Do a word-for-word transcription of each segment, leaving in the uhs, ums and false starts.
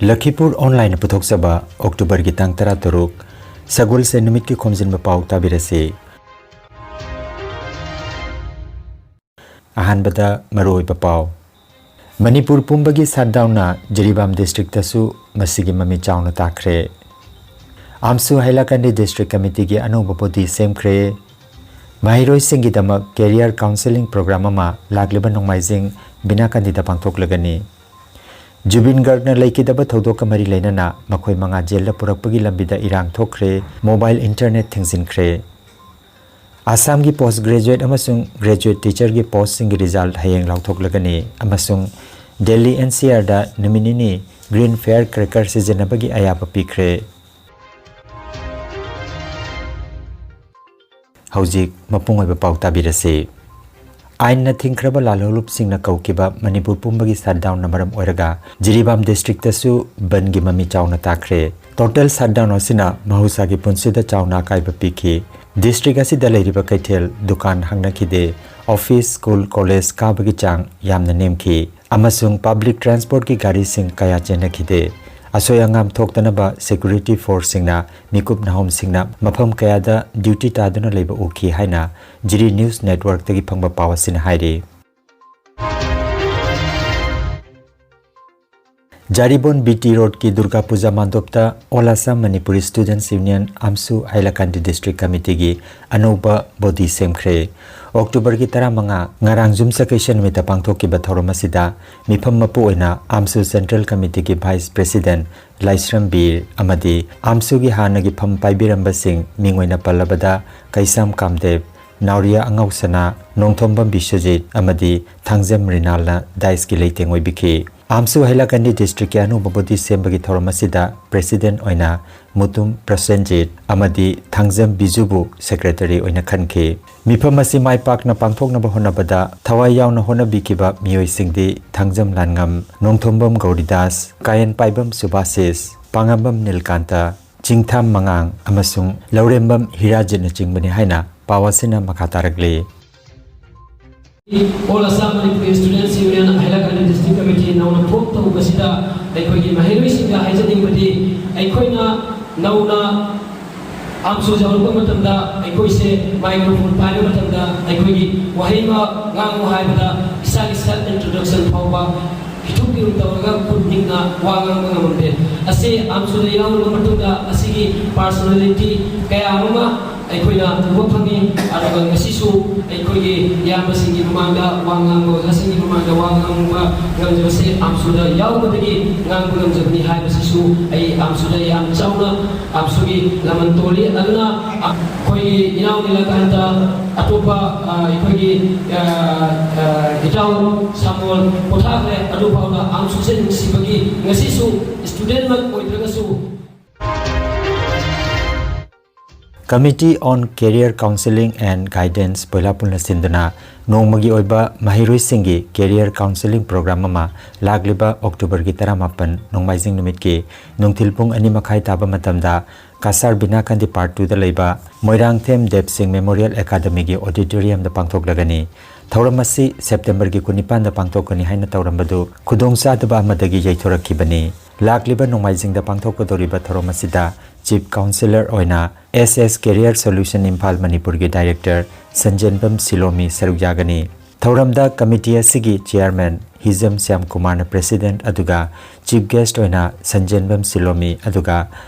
ꯂꯈꯤꯄꯨꯔ ꯑꯣꯟꯂꯥꯏꯟꯅ ꯄꯨꯊꯣꯛꯆꯕ ꯑꯣꯛꯇꯣꯕꯔꯒꯤ ꯇꯥꯡ ꯇꯔꯥꯇꯔꯨꯛ, ꯁꯒꯣꯜꯁꯦꯟ ꯅꯨꯃꯤꯠꯀꯤ ꯈꯣꯝꯖꯤꯟꯕ ꯄꯥꯎ ꯇꯥꯕꯤꯔꯁꯤ꯫ ꯑꯍꯥꯟꯕꯗ ꯃꯔꯨꯑꯣꯏꯕ ꯄꯥꯎ꯫ ꯃꯅꯤꯄꯨꯔ ꯄꯨꯝꯕꯒꯤ ꯁꯠꯗꯥꯎꯟꯅ ꯖꯤꯔꯤꯕꯥꯝ ꯗꯤꯁꯇ꯭ꯔꯤꯛꯇꯁꯨ ꯃꯁꯤꯒꯤ ꯃꯃꯤ ꯆꯥꯎꯅ ꯇꯥꯈ꯭ꯔꯦ꯫ ꯑꯥꯝꯁꯨ ꯍꯥꯏꯂꯥꯀꯟꯗꯤ ꯗꯤꯁꯇ꯭ꯔꯤꯛ ꯀꯃꯤꯇꯤꯒꯤ ꯑꯅꯧꯕ ꯕꯣꯗꯤ ꯁꯦꯝꯈ꯭ꯔꯦ꯫ ꯃꯍꯩꯔꯣꯏꯁꯤꯡꯒꯤꯗꯃꯛ ꯀꯦꯔꯤꯌꯔ ꯀꯥꯎꯟꯁꯦꯂꯤꯡ ꯄ꯭ꯔꯣꯒ꯭ꯔꯥꯝ ꯑꯃ ꯂꯥꯛꯂꯤꯕ ꯅꯣꯡꯃꯥꯏꯖꯤꯡ ꯕꯤꯅꯥꯀꯟꯗꯤꯗ ꯄꯥꯡꯊꯣꯛꯂꯒꯅꯤ꯫ ꯖꯨꯕꯤꯟ ꯒꯔꯒꯅ ꯂꯩꯈꯤꯗꯕ ꯊꯧꯗꯣꯛꯀ ꯃꯔꯤ ꯂꯩꯅꯅ ꯃꯈꯣꯏ ꯃꯉꯥ ꯖꯦꯜꯗ ꯄꯨꯔꯛꯄꯒꯤ ꯂꯝꯕꯤꯗ ꯏꯔꯥꯡ ꯊꯣꯛꯈ꯭ꯔꯦ꯫ ꯃꯣꯕꯥꯏꯜ ꯏꯟꯇꯔꯅꯦꯠ ꯊꯤꯡꯖꯤꯟꯈ꯭ꯔꯦ꯫ ꯑꯁꯥꯝꯒꯤ ꯄꯣꯁ ꯒ꯭ꯔꯦꯖꯨꯑꯦꯠ ꯑꯃꯁꯨꯡ ꯒ꯭ꯔꯦꯖꯨꯑꯦꯠ ꯇꯤꯆꯔꯒꯤ ꯄꯣꯁꯁꯤꯡꯒꯤ ꯔꯤꯖꯜꯠ ꯍꯌꯦꯡ ꯂꯥꯎꯊꯣꯛꯂꯒꯅꯤ ꯑꯃꯁꯨꯡ ꯗꯦꯜꯂꯤ ꯑꯦꯟ ꯁꯤ ꯑꯥꯔꯗ ꯅꯨꯃꯤꯠ ꯅꯤꯅꯤ ꯒ꯭ꯔꯤꯟ ꯐꯥꯌꯔ ꯀ꯭ꯔꯦꯀꯔ ꯁꯤꯖꯤꯟꯅꯕꯒꯤ ꯑꯌꯥꯕ ꯄꯤꯈ꯭ꯔꯦ꯫ ꯍꯧꯖꯤꯛ ꯃꯄꯨꯡ ꯑꯣꯏꯕ ꯄꯥꯎ ꯇꯥꯕꯤꯔꯁꯤ꯫ ꯑꯥꯏꯟꯅ ꯊꯤꯡꯈ꯭ꯔꯕ ꯂꯥꯜꯍꯧꯂꯨꯞꯁꯤꯡꯅ ꯀꯧꯈꯤꯕ ꯃꯅꯤꯄꯨꯔ ꯄꯨꯝꯕꯒꯤ ꯁꯠꯗꯥꯎꯟꯅ ꯃꯔꯝ ꯑꯣꯏꯔꯒ ꯖꯤꯔꯤꯕꯥꯝ ꯗꯤꯁꯇ꯭ꯔꯤꯛꯇꯁꯨ ꯕꯟꯒꯤ ꯃꯃꯤ ꯆꯥꯎꯅ ꯇꯥꯈ꯭ꯔꯦ꯫ ꯇꯣꯇꯦꯜ ꯁꯠꯗꯥꯎꯟ ꯑꯁꯤꯅ ꯃꯍꯧꯁꯥꯒꯤ ꯄꯨꯟꯁꯤꯗ ꯆꯥꯎꯅ ꯑꯀꯥꯏꯕ ꯄꯤꯈꯤ꯫ ꯗꯤꯁꯇ꯭ꯔꯤꯛ ꯑꯁꯤꯗ ꯂꯩꯔꯤꯕ ꯀꯩꯊꯦꯜ, ꯗꯨꯀꯥꯟ ꯍꯥꯡꯅꯈꯤꯗꯦ꯫ ꯑꯣꯐꯤꯁ, ꯁ꯭ꯀꯨꯜ, ꯀꯣꯂꯦꯖ ꯀꯥꯕꯒꯤ ꯆꯥꯡ ꯌꯥꯝꯅ ꯅꯦꯝꯈꯤ꯫ ꯑꯃꯁꯨꯡ ꯄꯕ꯭ꯂꯤꯛ ꯇ꯭ꯔꯥꯟꯁꯄꯣꯔꯠꯀꯤ ꯒꯥꯔꯤꯁꯤꯡ ꯀꯌꯥ ꯆꯦꯟꯅꯈꯤꯗꯦ꯫ ꯑꯁꯣꯏ ꯑꯉꯥꯝ ꯊꯣꯛꯇꯅꯕ ꯁꯦꯀ꯭ꯌꯨꯔꯤꯇꯤ ꯐꯣꯔꯁꯁꯤꯡꯅ ꯃꯤꯀꯨꯞ ꯅꯥꯍꯣꯝꯁꯤꯡꯅ ꯃꯐꯝ ꯀꯌꯥꯗ ꯗ꯭ꯌꯨꯇꯤ ꯇꯥꯗꯨꯅ ꯂꯩꯕ ꯎꯈꯤ ꯍꯥꯏꯅ ꯖꯤꯔꯤ ꯅ꯭ꯌꯨꯁ ꯅꯦꯠꯋꯔꯛꯇꯒꯤ ꯐꯪꯕ ꯄꯥꯎ ꯑꯁꯤꯅ ꯍꯥꯏꯔꯤ꯫ ꯖꯥꯔꯤꯕꯣꯟ ꯕꯤ ꯇꯤ ꯔꯣꯗꯀꯤ ꯗꯨꯔꯒꯥ ꯄꯨꯖꯥ ꯃꯥꯟꯗꯣꯞꯇ all Assam Manipuri students union ꯑꯥꯝꯁꯨ ꯍꯥꯏꯂꯥꯀꯥꯟꯗꯤ ꯗꯤꯁꯇ꯭ꯔꯤꯛ ꯀꯃꯤꯇꯤꯒꯤ ꯑꯅꯧꯕ ꯕꯣꯗꯤ ꯁꯦꯝꯈ꯭ꯔꯦ꯫ ꯑꯣꯛꯇꯣꯕꯔꯒꯤ ꯇꯔꯥꯃꯉꯥ, ꯉꯔꯥꯡ ꯌꯨꯝꯁꯀꯩꯁ ꯅꯨꯃꯤꯠꯇ ꯄꯥꯡꯊꯣꯛꯈꯤꯕ ꯊꯧꯔꯝ ꯑꯁꯤꯗ ꯃꯤꯐꯝ ꯃꯄꯨ ꯑꯣꯏꯅ ꯑꯥꯝꯁꯨ ꯁꯦꯟꯇ꯭ꯔꯦꯜ ꯀꯃꯤꯇꯤꯒꯤ ꯚꯥꯏꯁ ꯄ꯭ꯔꯦꯁꯤꯗꯦꯟꯠ ꯂꯥꯏꯁ꯭ꯔꯝ ꯕꯤꯔ ꯑꯃꯗꯤ ꯑꯥꯝꯁꯨꯒꯤ ꯍꯥꯟꯅꯒꯤ ꯐꯝ ꯄꯥꯏꯕꯤꯔꯝꯕꯁꯤꯡ ꯃꯤꯡ ꯑꯣꯏꯅ ꯄꯜꯂꯕꯗ ꯀꯩꯁꯥꯝ ꯀꯥꯝꯗꯦꯕ, ꯅꯥꯎꯔꯤꯌꯥ ꯑꯉꯥꯎꯁꯅꯥ, ꯅꯣꯡꯊꯣꯝꯕꯝ ꯕꯤꯁ꯭ꯋꯖꯤꯠ ꯑꯃꯗꯤ ꯊꯥꯡꯖꯝ ꯔꯤꯅꯥꯜꯅ ꯗꯥꯏꯁꯀꯤ ꯂꯩꯇꯦꯡ ꯑꯣꯏꯕꯤꯈꯤ꯫ ꯑꯥꯝꯁꯨ ꯍꯥꯏꯂꯥꯀꯥꯟꯗꯤ ꯗꯤꯁꯇ꯭ꯔꯤꯛꯀꯤ ꯑꯅꯧꯕ ꯕꯣꯗꯤ ꯁꯦꯝꯕꯒꯤ ꯊꯧꯔꯝ ꯑꯁꯤꯗ ꯄ꯭ꯔꯦꯁꯤꯗꯦꯟꯠ ꯑꯣꯏꯅ ꯃꯨꯇꯨꯝ ꯄ꯭ꯔꯁꯦꯟꯖꯤꯠ ꯑꯃꯗꯤ ꯊꯥꯡꯖꯝ ꯕꯤꯖꯨꯕꯨ ꯁꯦꯀ꯭ꯔꯦꯇꯔꯤ ꯑꯣꯏꯅ ꯈꯟꯈꯤ꯫ ꯃꯤꯐꯝ ꯑꯁꯤ ꯃꯥꯏ ꯄꯥꯛꯅ ꯄꯥꯡꯊꯣꯛꯅꯕ ꯍꯣꯠꯅꯕꯗ ꯊꯋꯥꯏ ꯌꯥꯎꯅ ꯍꯣꯠꯅꯕꯤꯈꯤꯕ ꯃꯤꯑꯣꯏꯁꯤꯡꯗꯤ ꯊꯥꯡꯖꯝ ꯂꯥꯟꯉꯝ, ꯅꯣꯡꯊꯣꯝꯕꯝ ꯒꯧꯔꯤꯗꯥꯁ, ꯀꯥꯌꯟꯄꯥꯏꯕꯝ ꯁꯨꯕꯥꯁꯤꯁ, ꯄꯥꯉꯝꯕꯝ ꯅꯤꯜꯀꯥꯟꯇ, ꯆꯤꯡꯊꯥꯝ ꯃꯉꯥꯡ ꯑꯃꯁꯨꯡ ꯂꯧꯔꯦꯝꯕꯝ ꯍꯤꯔꯥꯖꯤꯠꯅꯆꯤꯡꯕꯅꯤ ꯍꯥꯏꯅ ꯄꯥꯎ ꯑꯁꯤꯅ ꯃꯈꯥ ꯇꯥꯔꯛꯂꯤ꯫ All Assam Manipuri Students Union, Hailakandi District Committee. ꯅꯧꯅ ꯐꯣꯝ ꯇꯧꯕꯁꯤꯗ ꯑꯩꯈꯣꯏꯒꯤ ꯃꯍꯩꯔꯣꯏꯁꯤꯡꯗ ꯍꯥꯏꯖꯅꯤꯡꯕꯗꯤ, ꯑꯩꯈꯣꯏꯅ ꯅꯧꯅ ꯑꯥꯝꯁꯨ ꯌꯥꯎꯔꯛꯄ ꯃꯇꯝꯗ, ꯑꯩꯈꯣꯏꯁꯦ ꯃꯥꯏꯀ꯭ꯔꯣꯐꯣꯟ ꯄꯥꯏꯕ ꯃꯇꯝꯗ ꯑꯩꯈꯣꯏꯒꯤ ꯋꯥꯍꯩ ꯑꯃ ꯉꯥꯡꯉꯨ ꯍꯥꯏꯕꯗ ꯏꯁꯥꯒꯤ ꯁꯦꯜꯐ ꯏꯟꯇ꯭ꯔꯣꯗꯛꯁꯟ ꯐꯥꯎꯕ ꯈꯤꯇꯪ ꯇꯧꯔꯒ ꯈꯨꯠ ꯅꯤꯛꯅ ꯋꯥ ꯉꯥꯡꯕ ꯉꯝꯃꯝꯗꯦ꯫ ꯑꯁꯤ ꯑꯥꯝꯁꯨꯗ ꯌꯥꯎꯔꯕ ꯃꯇꯨꯡꯗ ꯑꯁꯤꯒꯤ ꯄꯥꯔꯁꯣꯅꯦꯂꯤꯇꯤ ꯀꯌꯥ ꯑꯃ ꯑꯩꯈꯣꯏꯅ ꯎꯕ ꯐꯪꯉꯤ꯫ ꯑꯗꯨꯒ ꯉꯁꯤꯁꯨ ꯑꯩꯈꯣꯏꯒꯤ ꯏꯌꯥꯝꯕꯁꯤꯡꯒꯤ ꯃꯃꯥꯡꯗ ꯋꯥ ꯉꯥꯡꯕ, ꯑꯣꯖꯥꯁꯤꯡꯒꯤ ꯃꯃꯥꯡꯗ ꯋꯥ ꯉꯥꯡꯕ ꯉꯝꯖꯕꯁꯦ ꯑꯥꯝꯁꯨꯗ ꯌꯥꯎꯕꯗꯒꯤ ꯉꯥꯡꯕ ꯉꯝꯖꯕꯅꯤ ꯍꯥꯏꯕꯁꯤꯁꯨ ꯑꯩ ꯑꯥꯝꯁꯨꯗ ꯌꯥꯝ ꯆꯥꯎꯅ ꯑꯥꯝꯁꯨꯒꯤ ꯂꯃꯟ ꯇꯣꯜꯂꯤ꯫ ꯑꯗꯨꯅ ꯑꯩꯈꯣꯏꯒꯤ ꯏꯅꯥꯎ ꯅꯤꯂꯀꯥꯟꯇ ꯑꯇꯣꯞꯄ, ꯑ, ꯑꯩꯈꯣꯏꯒꯤ, ꯑ, ꯑ, ꯏꯇꯥꯎ ꯁꯥꯃꯣꯜ ꯄꯣꯊꯥꯈ꯭ꯔꯦ꯫ ꯑꯗꯨꯐꯥꯎꯗ ꯑꯥꯝꯁꯨꯁꯦ ꯅꯨꯡꯁꯤꯕꯒꯤ ꯉꯁꯤꯁꯨ ꯁ꯭ꯇꯨꯗꯦꯟꯃꯛ ꯑꯣꯏꯗ꯭ꯔꯒꯁꯨ Committee on Career Counselling and Guidance ꯄꯣꯏꯂꯥꯄꯨꯜꯅ ꯁꯤꯟꯗꯨꯅ ꯅꯣꯡꯃꯒꯤ ꯑꯣꯏꯕ ꯃꯍꯩꯔꯣꯏꯁꯤꯡꯒꯤ career counselling program ꯑꯃ ꯂꯥꯛꯂꯤꯕ ꯑꯣꯛꯇꯣꯕꯔꯒꯤ ꯇꯔꯥꯃꯥꯄꯟ ꯅꯣꯡꯃꯥꯏꯖꯤꯡ ꯅꯨꯃꯤꯠꯀꯤ ꯅꯨꯡꯊꯤꯜ ꯄꯨꯡ ꯑꯅꯤ ꯃꯈꯥꯏ ꯇꯥꯕ ꯃꯇꯝꯗ ꯀꯁꯥꯔ ꯕꯤꯅꯥꯀꯥꯟꯗꯤ Part two ꯗ ꯂꯩꯕ ꯃꯣꯏꯔꯥꯡꯊꯦꯝ ꯗꯦꯕ ꯁꯤꯡ ꯃꯦꯃꯣꯔꯤꯌꯦꯜ ꯑꯦꯀꯥꯗꯃꯤꯒꯤ ꯑꯣꯗꯤꯇꯣꯔꯤꯌꯝꯗ ꯄꯥꯡꯊꯣꯛꯂꯒꯅꯤ꯫ ꯊꯧꯔꯝ ꯑꯁꯤ ꯁꯦꯞꯇꯦꯝꯕꯔꯒꯤ ꯀꯨꯟꯅꯤꯄꯥꯟꯗ ꯄꯥꯡꯊꯣꯛꯀꯅꯤ ꯍꯥꯏꯅ ꯇꯧꯔꯝꯕꯗꯨ ꯈꯨꯗꯣꯡꯆꯥꯗꯕ ꯑꯃꯗꯒꯤ ꯌꯩꯊꯣꯔꯛꯈꯤꯕꯅꯤ꯫ ꯂꯥꯛꯂꯤꯕ ꯅꯣꯡꯃꯥꯏꯖꯤꯡꯗ ꯄꯥꯡꯊꯣꯛꯀꯗꯧꯔꯤꯕ ꯊꯧꯔꯝ ꯑꯁꯤꯗ ꯆꯤꯐ ꯀꯥꯎꯟꯁꯤꯂꯔ ꯑꯣꯏꯅ ꯑꯦꯁ ꯑꯦꯁ ꯀꯦꯔꯤꯌꯔ ꯁꯣꯂꯨꯁꯟ ꯏꯝꯐꯥꯜ ꯃꯅꯤꯄꯨꯔꯒꯤ ꯗꯥꯏꯔꯦꯛꯇꯔ ꯁꯟꯖꯦꯟꯕꯝ ꯁꯤꯂꯣꯃꯤ ꯁꯔꯨꯛ ꯌꯥꯒꯅꯤ꯫ ꯊꯧꯔꯝꯗ ꯀꯃꯤꯇꯤ ꯑꯁꯤꯒꯤ ꯆꯤꯌꯥꯔꯃꯦꯟ ꯍꯤꯖꯝ ꯁ꯭ꯌꯥꯝ ꯀꯨꯃꯥꯔꯅ ꯄ꯭ꯔꯦꯁꯤꯗꯦꯟꯠ ꯑꯗꯨꯒ ꯆꯤꯐ ꯒꯦꯁ꯭ꯠ ꯑꯣꯏꯅ ꯁꯟꯖꯦꯟꯕꯝ ꯁꯤꯂꯣꯃꯤ ꯑꯗꯨꯒ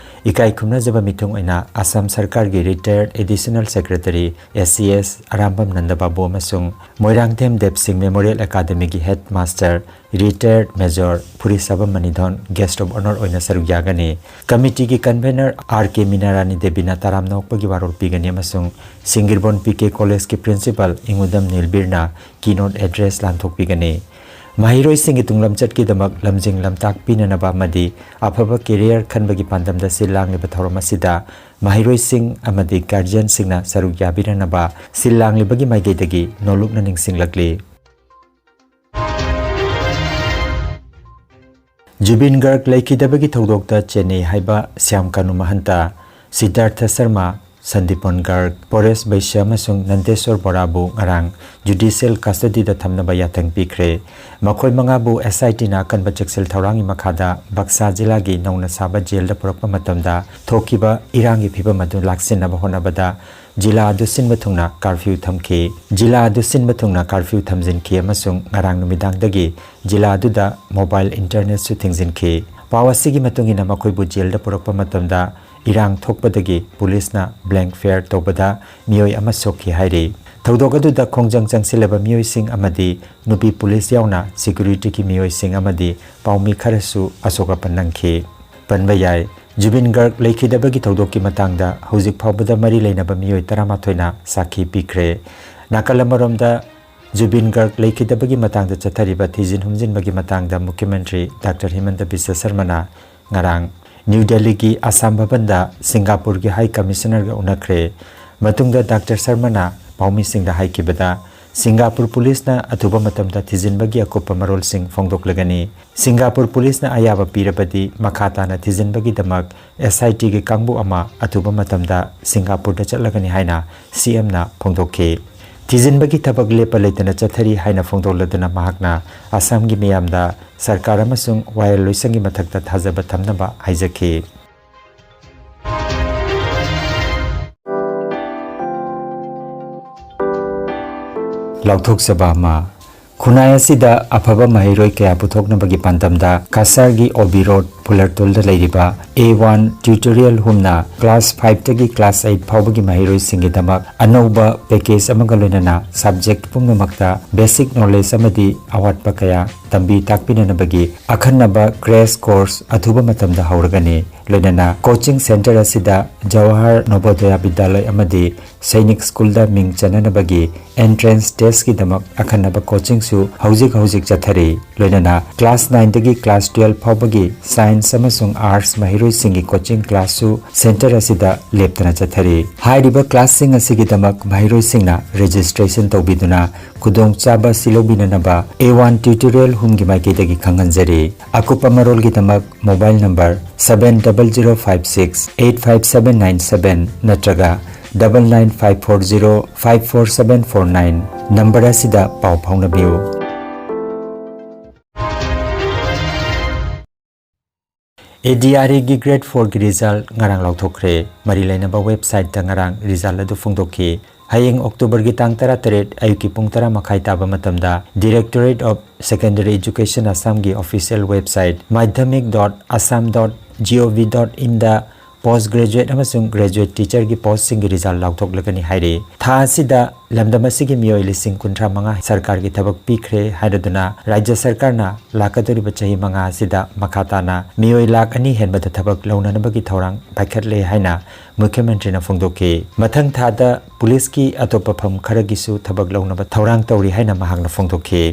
ꯏꯀꯥꯏ ꯈꯨꯝꯅꯖꯕ ꯃꯤꯊꯨꯡ ꯑꯣꯏꯅ ꯑꯁꯥꯝ ꯁꯔꯀꯥꯔꯒꯤ ꯔꯤꯇꯥꯌꯔꯗ additional secretary S C S Arambam ꯅꯟꯗꯕꯥꯕꯨ ꯑꯃꯁꯨꯡ ꯃꯣꯏꯔꯥꯡꯊꯦꯝ ꯗꯦꯕ ꯁꯤꯡ ꯃꯦꯃꯣꯔꯤꯌꯦꯜ ꯑꯦꯀꯥꯗꯃꯤꯒꯤ ꯍꯦꯗ ꯃꯥꯁꯇꯔ ꯔꯤꯇꯥꯌꯔꯗ ꯃꯦꯖꯣꯔ ꯐꯨꯔꯤꯁꯥꯕꯝ ꯃꯅꯤꯙꯣꯟ ꯒꯦꯁ꯭ꯠ ꯑꯣꯐ ꯑꯣꯅꯔ ꯑꯣꯏꯅ ꯁꯔꯨꯛ ꯌꯥꯒꯅꯤ꯫ ꯀꯃꯤꯇꯤꯒꯤ ꯀꯟꯚꯦꯅꯔ ꯑꯥꯔ ꯀꯦ ꯃꯤꯅꯥꯔꯥꯅꯤ ꯗꯦꯕꯤꯅ ꯇꯔꯥꯝꯅ ꯑꯣꯛꯄꯒꯤ ꯋꯥꯔꯣꯜ ꯄꯤꯒꯅꯤ ꯑꯃꯁꯨꯡ ꯁꯤꯡꯒꯤꯔꯕꯣꯟ ꯄꯤ ꯀꯦ ꯀꯣꯂꯦꯖꯀꯤ ꯄ꯭ꯔꯤꯟꯁꯤꯄꯥꯜ ꯏꯉꯨꯗꯝ ꯅꯤꯜꯕꯤꯔꯅ ꯀꯤꯅꯣꯠ ꯑꯦꯗ꯭ꯔꯦꯁ ꯂꯥꯟꯊꯣꯛꯄꯤꯒꯅꯤ꯫ ꯃꯍꯩꯔꯣꯏꯁꯤꯡꯒꯤ ꯇꯨꯡꯂꯝꯆꯠꯀꯤꯗꯃꯛ ꯂꯝꯖꯤꯡ ꯂꯝꯇꯥꯛ ꯄꯤꯅꯅꯕ ꯑꯃꯗꯤ ꯑꯐꯕ ꯀꯦꯔꯤꯌꯔ ꯈꯟꯕꯒꯤ ꯄꯥꯟꯗꯝꯗ ꯁꯤꯜ ꯂꯥꯡꯂꯤꯕ ꯊꯧꯔꯝ ꯑꯁꯤꯗ ꯃꯍꯩꯔꯣꯏꯁꯤꯡ ꯑꯃꯗꯤ ꯒꯥꯔꯖꯤꯌꯟꯁꯤꯡꯅ ꯁꯔꯨꯛ ꯌꯥꯕꯤꯔꯅꯕ ꯁꯤꯜ ꯂꯥꯡꯂꯤꯕꯒꯤ ꯃꯥꯏꯀꯩꯗꯒꯤ ꯅꯣꯜꯂꯨꯛꯅ ꯅꯤꯡꯁꯤꯡꯂꯛꯂꯤ꯫ ꯖꯨꯕꯤꯟ ꯒꯔꯒ ꯂꯩꯈꯤꯗꯕꯒꯤ ꯊꯧꯗꯣꯛꯇ ꯆꯦꯟꯅꯩ ꯍꯥꯏꯕ ꯁ꯭ꯌꯥꯝ ꯀꯥꯅꯨ ꯃꯍꯟꯇ, ꯁꯤꯗꯥꯔꯊ ꯁꯔꯃ, ꯁꯟꯗꯤꯄꯣꯟ ꯒꯔꯒ, ꯄꯣꯔꯦꯁ ꯕꯩꯁ꯭ꯌ ꯑꯃꯁꯨꯡ ꯅꯟꯗꯦꯁꯣꯔ ꯕꯣꯔꯥꯕꯨ ꯉꯔꯥꯡ ꯖꯨꯗꯤꯁꯤꯌꯦꯜ ꯀꯁꯇꯗꯤꯗ ꯊꯝꯅꯕ ꯌꯥꯊꯪ ꯄꯤꯈ꯭ꯔꯦ꯫ ꯃꯈꯣꯏ ꯃꯉꯥꯕꯨ ꯑꯦꯁ ꯑꯥꯏ ꯇꯤꯅ ꯑꯀꯟꯕ ꯆꯦꯛꯁꯤꯜ ꯊꯧꯔꯥꯡꯒꯤ ꯃꯈꯥꯗ ꯕꯛꯁꯥ ꯖꯤꯂꯥꯒꯤ ꯅꯧꯅ ꯁꯥꯕ ꯖꯦꯜꯗ ꯄꯨꯔꯛꯄ ꯃꯇꯝꯗ ꯊꯣꯛꯈꯤꯕ ꯏꯔꯥꯡꯒꯤ ꯐꯤꯕꯝ ꯑꯗꯨ ꯂꯥꯛꯁꯤꯟꯅꯕ ꯍꯣꯠꯅꯕꯗ ꯖꯤꯂꯥ ꯑꯗꯨ ꯁꯤꯟꯕ ꯊꯨꯡꯅ ꯀꯥꯔꯐ꯭ꯌꯨ ꯊꯝꯈꯤ꯫ ꯖꯤꯂꯥ ꯑꯗꯨ ꯁꯤꯟꯕ ꯊꯨꯡꯅ ꯀꯥꯔꯐ꯭ꯌꯨ ꯊꯝꯖꯤꯟꯈꯤ ꯑꯃꯁꯨꯡ ꯉꯔꯥꯡ ꯅꯨꯃꯤꯗꯥꯡꯗꯒꯤ ꯖꯤꯂꯥ ꯑꯗꯨꯗ ꯃꯣꯕꯥꯏꯜ ꯏꯟꯇꯔꯅꯦꯠꯁꯨ ꯊꯤꯡꯖꯤꯟꯈꯤ꯫ ꯄꯥꯎ ꯑꯁꯤꯒꯤ ꯃꯇꯨꯡ ꯏꯟꯅ ꯃꯈꯣꯏꯕꯨ ꯖꯦꯜꯗ ꯄꯨꯔꯛꯄ ꯃꯇꯝꯗ ꯏꯔꯥꯡ ꯊꯣꯛꯄꯗꯒꯤ ꯄꯨꯂꯤꯁꯅ ꯕ꯭ꯂꯦꯡ ꯐꯥꯌꯔ ꯇꯧꯕꯗ ꯃꯤꯑꯣꯏ ꯑꯃ ꯁꯣꯛꯈꯤ ꯍꯥꯏꯔꯤ꯫ ꯊꯧꯗꯣꯛ ꯑꯗꯨꯗ ꯈꯣꯡꯖꯪ ꯆꯪꯁꯤꯜꯂꯕ ꯃꯤꯑꯣꯏꯁꯤꯡ ꯑꯃꯗꯤ ꯅꯨꯄꯤ ꯄꯨꯂꯤꯁ ꯌꯥꯎꯅ ꯁꯦꯀ꯭ꯌꯨꯔꯤꯇꯤꯒꯤ ꯃꯤꯑꯣꯏꯁꯤꯡ ꯑꯃꯗꯤ ꯄꯥꯎꯃꯤ ꯈꯔꯁꯨ ꯑꯁꯣꯛ ꯑꯄꯟ ꯅꯪꯈꯤ꯫ ꯄꯟꯕ ꯌꯥꯏ, ꯖꯨꯕꯤꯟ ꯒꯔꯒ ꯂꯩꯈꯤꯗꯕꯒꯤ ꯊꯧꯗꯣꯛꯀꯤ ꯃꯇꯥꯡꯗ ꯍꯧꯖꯤꯛ ꯐꯥꯎꯕꯗ ꯃꯔꯤ ꯂꯩꯅꯕ ꯃꯤꯑꯣꯏ ꯇꯔꯥꯃꯥꯊꯣꯏꯅ ꯁꯥꯈꯤ ꯄꯤꯈ꯭ꯔꯦ꯫ ꯅꯥꯀꯜ ꯑꯃꯔꯣꯝꯗ, ꯖꯨꯕꯤꯟ ꯒꯔꯒ ꯂꯩꯈꯤꯗꯕꯒꯤ ꯃꯇꯥꯡꯗ ꯆꯠꯊꯔꯤꯕ ꯊꯤꯖꯤꯟ ꯍꯨꯝꯖꯤꯟꯕꯒꯤ ꯃꯇꯥꯡꯗ ꯃꯨꯈ꯭ꯌ ꯃꯟꯇ꯭ꯔꯤ ꯗꯥꯛꯇꯔ ꯍꯤꯃꯟꯇ ꯕꯤꯁ꯭ꯋ ꯁꯔꯃꯅ ꯉꯔꯥꯡ ꯅ꯭ꯌꯨ ꯗꯦꯜꯂꯤꯒꯤ ꯑꯁꯥꯝ ꯚꯕꯟꯗ ꯁꯤꯡꯒꯥꯄꯨꯔꯒꯤ ꯍꯥꯏ ꯀꯃꯤꯁꯅꯔꯒ ꯎꯅꯈ꯭ꯔꯦ꯫ ꯃꯇꯨꯡꯗ ꯗꯥꯛꯇꯔ ꯁꯔꯃꯅ ꯄꯥꯎꯃꯤꯁꯤꯡꯗ ꯍꯥꯏꯈꯤꯕꯗ, ꯁꯤꯡꯒꯥꯄꯨꯔ ꯄꯨꯂꯤꯁꯅ ꯑꯊꯨꯕ ꯃꯇꯝꯗ ꯊꯤꯖꯤꯟꯕꯒꯤ ꯑꯀꯨꯞꯄ ꯃꯔꯣꯜꯁꯤꯡ ꯐꯣꯡꯗꯣꯛꯂꯒꯅꯤ꯫ ꯁꯤꯡꯒꯥꯄꯨꯔ ꯄꯨꯂꯤꯁꯅ ꯑꯌꯥꯕ ꯄꯤꯔꯕꯗꯤ ꯃꯈꯥ ꯇꯥꯅ ꯊꯤꯖꯤꯟꯕꯒꯤꯗꯃꯛ ꯑꯦꯁ ꯑꯥꯏ ꯇꯤꯒꯤ ꯀꯥꯡꯕꯨ ꯑꯃ ꯑꯊꯨꯕ ꯃꯇꯝꯗ ꯁꯤꯡꯒꯥꯄꯨꯔꯗ ꯆꯠꯂꯒꯅꯤ ꯍꯥꯏꯅ ꯁꯤ ꯑꯦꯝꯅ ꯐꯣꯡꯗꯣꯛꯈꯤ꯫ ꯊꯤꯖꯤꯟꯕꯒꯤ ꯊꯕꯛ ꯂꯦꯞꯄ ꯂꯩꯇꯅ ꯆꯠꯊꯔꯤ ꯍꯥꯏꯅ ꯐꯣꯡꯗꯣꯛꯂꯗꯨꯅ ꯃꯍꯥꯛꯅ ꯑꯁꯥꯝꯒꯤ ꯃꯤꯌꯥꯝꯗ ꯁꯔꯀꯥꯔ ꯑꯃꯁꯨꯡ ꯋꯥꯌꯦꯜ ꯂꯣꯏꯁꯪꯒꯤ ꯃꯊꯛꯇ ꯊꯥꯖꯕ ꯊꯝꯅꯕ ꯍꯥꯏꯖꯈꯤ꯫ ꯂꯥꯎꯊꯣꯛꯆꯕ ꯑꯃ, ꯈꯨꯟꯅꯥꯏ ꯑꯁꯤꯗ ꯑꯐꯕ ꯃꯍꯩꯔꯣꯏ ꯀꯌꯥ ꯄꯨꯊꯣꯛꯅꯕꯒꯤ ꯄꯥꯟꯗꯝꯗ ꯀꯁꯥꯔꯒꯤ ꯑꯣ ꯕꯤ ꯔꯣꯗ ꯐꯨꯂꯔꯇꯨꯜꯗ ꯂꯩꯔꯤꯕ ꯑꯦ ꯋꯥꯟ ꯇ꯭ꯌꯨꯇꯣꯔꯤꯌꯦꯜ ꯍꯣꯝꯅ ꯀ꯭ꯂꯥꯁ ꯐꯥꯏꯚꯇꯒꯤ ꯀ꯭ꯂꯥꯁ ꯑꯩꯠ ꯐꯥꯎꯕꯒꯤ ꯃꯍꯩꯔꯣꯏꯁꯤꯡꯒꯤꯗꯃꯛ ꯑꯅꯧꯕ ꯄꯦꯀꯦꯖ ꯑꯃꯒ ꯂꯣꯏꯅꯅ ꯁꯕꯖꯦꯛ ꯄꯨꯝꯅꯃꯛꯇ ꯕꯦꯁꯤꯛ ꯅꯣꯂꯦꯖ ꯑꯃꯗꯤ ꯑꯋꯥꯠꯄ ꯀꯌꯥ ꯇꯝꯕꯤ ꯇꯥꯛꯄꯤꯅꯅꯕꯒꯤ ꯑꯈꯟꯅꯕ ꯀ꯭ꯔꯦꯁ ꯀꯣꯔꯁ ꯑꯊꯨꯕ ꯃꯇꯝꯗ ꯍꯧꯔꯒꯅꯤ꯫ ꯂꯣꯏꯅꯅ ꯀꯣꯆꯤꯡ ꯁꯦꯟꯇꯔ ꯑꯁꯤꯗ ꯖꯋꯥꯍꯔ ꯅꯣꯕꯣꯗꯌꯥ ꯕꯤꯗ꯭ꯌꯥꯂꯌ ꯑꯃꯗꯤ ꯁꯩꯅꯤꯛ ꯁ꯭ꯀꯨꯜꯗ ꯃꯤꯡ ꯆꯟꯅꯅꯕꯒꯤ ꯑꯦꯟꯇ꯭ꯔꯦꯟꯁ ꯇꯦꯁꯀꯤꯗꯃꯛ ꯑꯈꯟꯅꯕ ꯀꯣꯆꯤꯡꯁꯨ ꯍꯧꯖꯤꯛ ꯍꯧꯖꯤꯛ ꯆꯠꯊꯔꯤ꯫ ꯂꯣꯏꯅꯅ ꯀ꯭ꯂꯥꯁ ꯅꯥꯏꯟꯗꯒꯤ ꯀ꯭ꯂꯥꯁ ꯇꯨꯌꯦꯜꯐ ꯐꯥꯎꯕꯒꯤ ꯁꯥꯏꯟꯁ ꯑꯃꯁꯨꯡ ꯑꯥꯔꯠꯁ ꯃꯍꯩꯔꯣꯏꯁꯤꯡꯒꯤ ꯀꯣꯆꯤꯡ ꯀ꯭ꯂꯥꯁꯁꯨ ꯁꯦꯟꯇꯔ ꯑꯁꯤꯗ ꯂꯦꯞꯇꯅ ꯆꯠꯊꯔꯤ꯫ ꯍꯥꯏꯔꯤꯕ ꯀ꯭ꯂꯥꯁꯁꯤꯡ ꯑꯁꯤꯒꯤꯗꯃꯛ ꯃꯍꯩꯔꯣꯏꯁꯤꯡꯅ ꯔꯦꯖꯤꯁꯇ꯭ꯔꯦꯁꯟ ꯇꯧꯕꯤꯗꯨꯅ ꯈꯨꯗꯣꯡꯆꯥꯕ ꯑꯁꯤ ꯂꯧꯕꯤꯅꯅꯕ ꯑꯦ ꯋꯥꯟ ꯇ꯭ꯌꯨꯇꯣꯔꯤꯌꯦꯜ ꯍꯣꯝꯒꯤ ꯃꯥꯏꯀꯩꯗꯒꯤ ꯈꯪꯍꯟꯖꯔꯤ꯫ ꯑꯀꯨꯞꯄ ꯃꯔꯣꯜꯒꯤꯗꯃꯛ mobile number seven double zero five six eight five seven nine seven ꯅꯠꯇ꯭ꯔꯒ double nine five four zero five four seven four nine number ꯑꯁꯤꯗ ꯄꯥꯎ ꯐꯥꯎꯅꯕꯤꯌꯨ꯫ ꯑꯦ ꯗꯤ ꯑꯥꯔ ꯏꯒꯤ ꯒ꯭ꯔꯦꯗ ꯐꯣꯔꯒꯤ ꯔꯤꯖꯜ ꯉꯔꯥꯡ ꯂꯥꯎꯊꯣꯛꯈ꯭ꯔꯦ꯫ ꯃꯔꯤ ꯂꯩꯅꯕ ꯋꯦꯕꯁꯥꯏꯠꯇ ꯉꯔꯥꯡ ꯔꯤꯖꯜ ꯑꯗꯨ ꯐꯣꯡꯗꯣꯛꯈꯤ꯫ ꯍꯌꯦꯡ ꯑꯣꯛꯇꯣꯕꯔꯒꯤ ꯇꯥꯡ ꯇꯔꯥꯇꯔꯦꯠ ꯑꯌꯨꯛꯀꯤ ꯄꯨꯡ ꯇꯔꯥ ꯃꯈꯥꯏ ꯇꯥꯕ ꯃꯇꯝꯗ Directorate of Secondary Education Assamꯒꯤ official website madhyamik dot assam dot gov dot inꯗ post graduate ꯑꯃꯁꯨꯡ graduate teacherꯒꯤ postꯁꯤꯡꯒꯤ ꯔꯤꯖꯜ ꯂꯥꯎꯊꯣꯛꯂꯒꯅꯤ ꯍꯥꯏꯔꯤ꯫ ꯊꯥ ꯑꯁꯤꯗ ꯂꯝꯗꯝ ꯑꯁꯤꯒꯤ ꯃꯤꯑꯣꯏ ꯂꯤꯁꯤꯡ ꯀꯨꯟꯊ꯭ꯔꯥ ꯃꯉꯥ ꯁꯔꯀꯥꯔꯒꯤ ꯊꯕꯛ ꯄꯤꯈ꯭ꯔꯦ ꯍꯥꯏꯔꯗꯨꯅ ꯔꯥꯖ꯭ꯌ ꯁꯔꯀꯥꯔꯅ ꯂꯥꯛꯀꯗꯧꯔꯤꯕ ꯆꯍꯤ ꯃꯉꯥ ꯑꯁꯤꯗ ꯃꯈꯥ ꯇꯥꯅ ꯃꯤꯑꯣꯏ ꯂꯥꯈ ꯑꯅꯤ ꯍꯦꯟꯕꯗ ꯊꯕꯛ ꯂꯧꯅꯅꯕꯒꯤ ꯊꯧꯔꯥꯡ ꯄꯥꯏꯈꯠꯂꯦ ꯍꯥꯏꯅ ꯃꯨꯈ꯭ꯌ ꯃꯟꯇ꯭ꯔꯤꯅ ꯐꯣꯡꯗꯣꯛꯈꯤ꯫ ꯃꯊꯪ ꯊꯥꯗ ꯄꯨꯂꯤꯁꯀꯤ ꯑꯇꯣꯞꯄ ꯐꯝ ꯈꯔꯒꯤꯁꯨ ꯊꯕꯛ ꯂꯧꯅꯕ ꯊꯧꯔꯥꯡ ꯇꯧꯔꯤ ꯍꯥꯏꯅ ꯃꯍꯥꯛꯅ ꯐꯣꯡꯗꯣꯛꯈꯤ꯫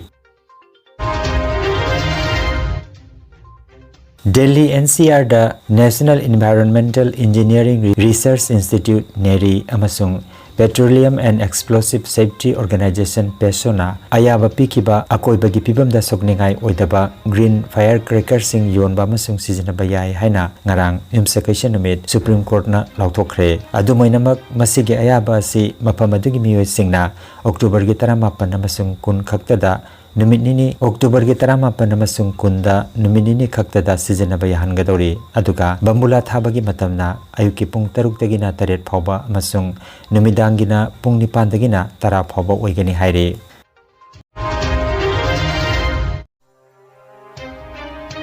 Delhi N C ꯑꯥꯔꯗ National Environmental Engineering Research Institute, ꯅꯦꯔꯤ, ꯑꯃꯁꯨꯡ Petroleum and Explosive Safety Organization, ꯄꯦꯁꯣꯅ ꯑꯌꯥꯕ ꯄꯤꯈꯤꯕ ꯑꯀꯣꯏꯕꯒꯤ ꯐꯤꯕꯝꯗ ꯁꯣꯛꯅꯤꯡꯉꯥꯏ ꯑꯣꯏꯗꯕ green firecrackerꯁꯤꯡ ꯌꯣꯟꯕ ꯑꯃꯁꯨꯡ ꯁꯤꯖꯤꯟꯅꯕ ꯌꯥꯏ ꯍꯥꯏꯅ ꯉꯔꯥꯡ ꯌꯨꯝꯁꯀꯩꯁ ꯅꯨꯃꯤꯠ ꯁꯨꯄ꯭ꯔꯤꯝ ꯀꯣꯔꯠꯅ ꯂꯥꯎꯊꯣꯛꯈ꯭ꯔꯦ꯫ ꯑꯗꯨꯝ ꯑꯣꯏꯅꯃꯛ, ꯃꯁꯤꯒꯤ ꯑꯌꯥꯕ ꯑꯁꯤ ꯃꯐꯝ ꯑꯗꯨꯒꯤ ꯃꯤꯑꯣꯏꯁꯤꯡꯅ ꯑꯣꯛꯇꯣꯕꯔꯒꯤ ꯇꯔꯥꯃꯥꯄꯟ ꯑꯃꯁꯨꯡ ꯀꯨꯟ ꯈꯛꯇꯗ ꯅꯨꯃꯤꯠ ꯅꯤꯅꯤ, ꯑꯣꯛꯇꯣꯕꯔꯒꯤ ꯇꯔꯥꯃꯥꯄꯟ ꯑꯃꯁꯨꯡ ꯀꯨꯟꯗ ꯅꯨꯃꯤꯠ ꯅꯤꯅꯤ ꯈꯛꯇꯗ ꯁꯤꯖꯤꯟꯅꯕ ꯌꯥꯍꯟꯒꯗꯧꯔꯤ꯫ ꯑꯗꯨꯒ ꯕꯝꯕꯨꯂꯥ ꯊꯥꯕꯒꯤ ꯃꯇꯝꯅ ꯑꯌꯨꯛꯀꯤ ꯄꯨꯡ ꯇꯔꯨꯛꯇꯒꯤꯅ ꯇꯔꯦꯠ ꯐꯥꯎꯕ ꯑꯃꯁꯨꯡ ꯅꯨꯃꯤꯗꯥꯡꯒꯤꯅ ꯄꯨꯡ ꯅꯤꯄꯥꯟꯗꯒꯤꯅ ꯇꯔꯥ ꯐꯥꯎꯕ ꯑꯣꯏꯒꯅꯤ ꯍꯥꯏꯔꯤ꯫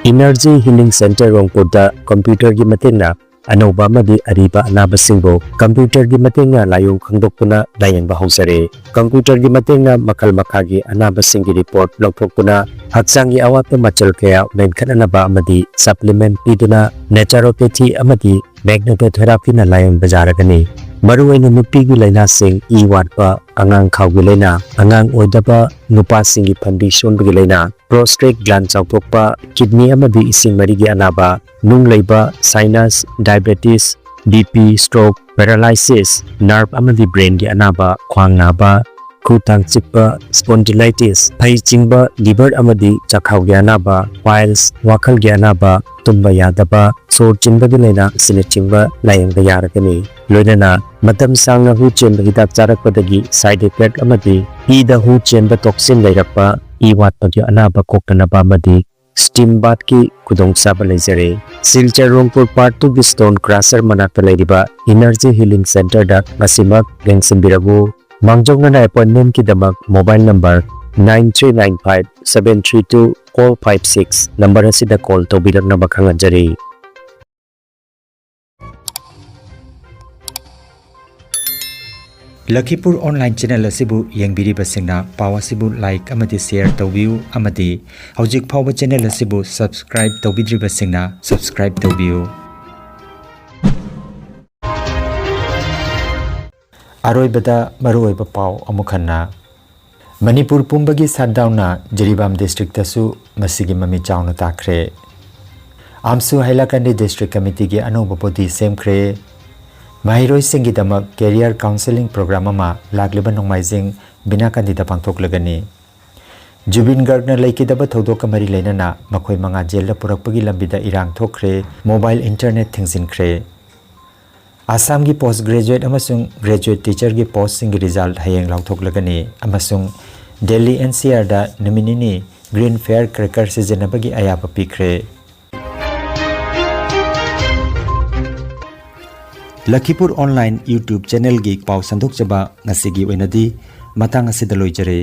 Energy Healing Center ꯔꯣꯡꯄꯨꯔꯗ ꯀꯝꯄ꯭ꯌꯨꯇꯔꯒꯤ ꯃꯇꯦꯡꯅ ꯑꯅꯧꯕ ꯑꯃꯗꯤ ꯑꯔꯤꯕ ꯑꯅꯥꯕꯁꯤꯡꯕꯨ ꯀꯝꯄ꯭ꯌꯨꯇꯔꯒꯤ ꯃꯇꯦꯡꯅ ꯂꯥꯏꯑꯣꯡ ꯈꯪꯗꯣꯛꯇꯨꯅ ꯂꯥꯌꯦꯡꯕ ꯍꯧꯖꯔꯦ꯫ ꯀꯝꯄ꯭ꯌꯨꯇꯔꯒꯤ ꯃꯇꯦꯡꯅ ꯃꯈꯜ ꯃꯈꯥꯒꯤ ꯑꯅꯥꯕꯁꯤꯡꯒꯤ ꯔꯤꯄꯣꯔꯠ ꯂꯧꯊꯣꯛꯇꯨꯅ ꯍꯛꯆꯥꯡꯒꯤ ꯑꯋꯥꯠꯄ ꯃꯆꯜ ꯀꯌꯥ ꯃꯦꯟꯈꯠꯅꯅꯕ ꯑꯃꯗꯤ ꯁꯄ꯭ꯂꯤꯃꯦꯟꯠ ꯄꯤꯗꯨꯅ naturopathy ꯑꯃꯗꯤ magnetotherapyꯅ ꯂꯥꯌꯦꯡꯕ ꯌꯥꯔꯒꯅꯤ꯫ ꯃꯔꯨꯑꯣꯏꯅ ꯅꯨꯄꯤꯒꯤ ꯂꯥꯏꯅꯥꯁꯤꯡ, ꯏ ꯋꯥꯠꯄ, ꯑꯉꯥꯡ ꯈꯥꯎꯒꯤ ꯂꯥꯏꯅꯥ, ꯑꯉꯥꯡ ꯑꯣꯏꯗꯕ, ꯅꯨꯄꯥꯁꯤꯡꯒꯤ ꯐꯟꯕꯤ ꯁꯣꯟꯕꯒꯤ ꯂꯥꯏꯅꯥ, prostate gland ꯆꯥꯎꯊꯣꯛꯄ, kidney ꯑꯃꯗꯤ ꯏꯁꯤꯡ ꯃꯔꯤꯒꯤ ꯑꯅꯥꯕ, ꯅꯨꯡ ꯂꯩꯕ, sinus, diabetes, BP, stroke, paralysis, nerve ꯑꯃꯗꯤ brainꯒꯤ ꯑꯅꯥꯕ, ꯈ꯭ꯋꯥꯡ ꯅꯥꯕ, ꯈꯨ ꯇꯥꯡ ꯆꯤꯛꯄ, spondylitis, ꯐꯩ ꯆꯤꯡꯕ, liver ꯑꯃꯗꯤ ꯆꯥꯛꯈꯥꯎꯒꯤ ꯑꯅꯥꯕ, piles, ꯋꯥꯈꯜꯒꯤ ꯑꯅꯥꯕ, ꯇꯨꯝꯕ ꯌꯥꯗꯕ, ꯁꯣꯔ ꯆꯤꯟꯕꯒꯤ ꯂꯥꯏꯅꯥ ꯑꯁꯤꯅꯆꯤꯡꯕ ꯂꯥꯌꯦꯡꯕ ꯌꯥꯔꯒꯅꯤ꯫ ꯂꯣꯏꯅꯅ ꯃꯇꯝ ꯁꯥꯡꯅ ꯍꯨ ꯆꯦꯟꯕ ꯍꯤꯗꯥꯛ ꯆꯥꯔꯛꯄꯗꯒꯤ side effect ꯑꯃꯗꯤ ꯏꯗ ꯍꯨ ꯆꯦꯟꯕ toxin ꯂꯩꯔꯛꯄ, ꯏ ꯋꯥꯠꯄꯒꯤ ꯑꯅꯥꯕ ꯀꯣꯛꯇꯅꯕ ꯑꯃꯗꯤ steam bathꯀꯤ ꯈꯨꯗꯣꯡꯆꯥꯕ ꯂꯩꯖꯔꯦ꯫ ꯁꯤꯜꯆꯔ ꯔꯣꯡꯄꯨꯔ Part Twoꯒꯤ Stone Crusher ꯃꯅꯥꯛꯇ ꯂꯩꯔꯤꯕ Energy Healing Centreꯗ ꯉꯁꯤꯃꯛ ꯂꯦꯡꯁꯤꯟꯕꯤꯔꯛꯎ꯫ ꯃꯥꯡꯖꯧꯅꯅ appointmentꯀꯤꯗꯃꯛ mobile number nine three nine five seven three two four five six number ꯑꯁꯤꯗ call ꯇꯧꯕꯤꯔꯛꯅꯕ ꯈꯪꯍꯟꯖꯔꯤ꯫ ꯂꯈꯤꯄꯨꯔ online channel ꯑꯁꯤꯕꯨ ꯌꯦꯡꯕꯤꯔꯤꯕꯁꯤꯡꯅ ꯄꯥꯎ ꯑꯁꯤꯕꯨ like ꯑꯃꯗꯤ share ꯇꯧꯕꯤꯌꯨ, ꯑꯃꯗꯤ ꯍꯧꯖꯤꯛ ꯐꯥꯎꯕ channel ꯑꯁꯤꯕꯨ subscribe ꯇꯧꯕꯤꯗ꯭ꯔꯤꯕꯁꯤꯡꯅ subscribe ꯇꯧꯕꯤꯌꯨ꯫ ꯑꯔꯣꯏꯕꯗ ꯃꯔꯨꯑꯣꯏꯕ ꯄꯥꯎ ꯑꯃꯨꯛ ꯍꯟꯅ꯫ ꯃꯅꯤꯄꯨꯔ ꯄꯨꯝꯕꯒꯤ shutdownꯅ ꯖꯤꯔꯤꯕꯥꯝ districtꯇꯁꯨ ꯃꯁꯤꯒꯤ ꯃꯃꯤ ꯆꯥꯎꯅ ꯇꯥꯈ꯭ꯔꯦ꯫ ꯑꯥꯝꯁꯨ ꯍꯥꯏꯂꯥꯀꯟꯗꯤ district committeeꯒꯤ ꯑꯅꯧꯕ body ꯁꯦꯝꯈ꯭ꯔꯦ꯫ ꯃꯍꯩꯔꯣꯏꯁꯤꯡꯒꯤꯗꯃꯛ career counselling program ꯑꯃ ꯂꯥꯛꯂꯤꯕ ꯅꯣꯡꯃꯥꯏꯖꯤꯡ ꯕꯤꯅꯥꯀꯟꯗꯤꯗ ꯄꯥꯡꯊꯣꯛꯂꯒꯅꯤ꯫ ꯖꯨꯕꯤꯟ ꯒꯔꯒꯅ ꯂꯩꯈꯤꯗꯕ ꯊꯧꯗꯣꯛꯀ ꯃꯔꯤ ꯂꯩꯅꯅ ꯃꯈꯣꯏ ꯃꯉꯥ ꯖꯦꯜꯗ ꯄꯨꯔꯛꯄꯒꯤ ꯂꯝꯕꯤꯗ ꯏꯔꯥꯡ ꯊꯣꯛꯈ꯭ꯔꯦ꯫ Mobile internet ꯊꯤꯡꯖꯤꯟꯈ꯭ꯔꯦ꯫ ꯑꯁꯥꯝꯒꯤ post graduate ꯑꯃꯁꯨꯡ graduate teacherꯒꯤ postꯁꯤꯡꯒꯤ result ꯍꯌꯦꯡ ꯂꯥꯎꯊꯣꯛꯂꯒꯅꯤ ꯑꯃꯁꯨꯡ ꯗꯦꯜꯂꯤ NCRꯗ ꯅꯨꯃꯤꯠ ꯅꯤꯅꯤ green firecracker ꯁꯤꯖꯤꯟꯅꯕꯒꯤ ꯑꯌꯥꯕ ꯄꯤꯈ꯭ꯔꯦ꯫ ꯂꯈꯤꯄꯨꯔ online YouTube channelꯒꯤ ꯄꯥꯎ ꯁꯟꯗꯣꯛꯆꯕ ꯉꯁꯤꯒꯤ ꯑꯣꯏꯅꯗꯤ ꯃꯇꯥꯡ ꯑꯁꯤꯗ ꯂꯣꯏꯖꯔꯦ꯫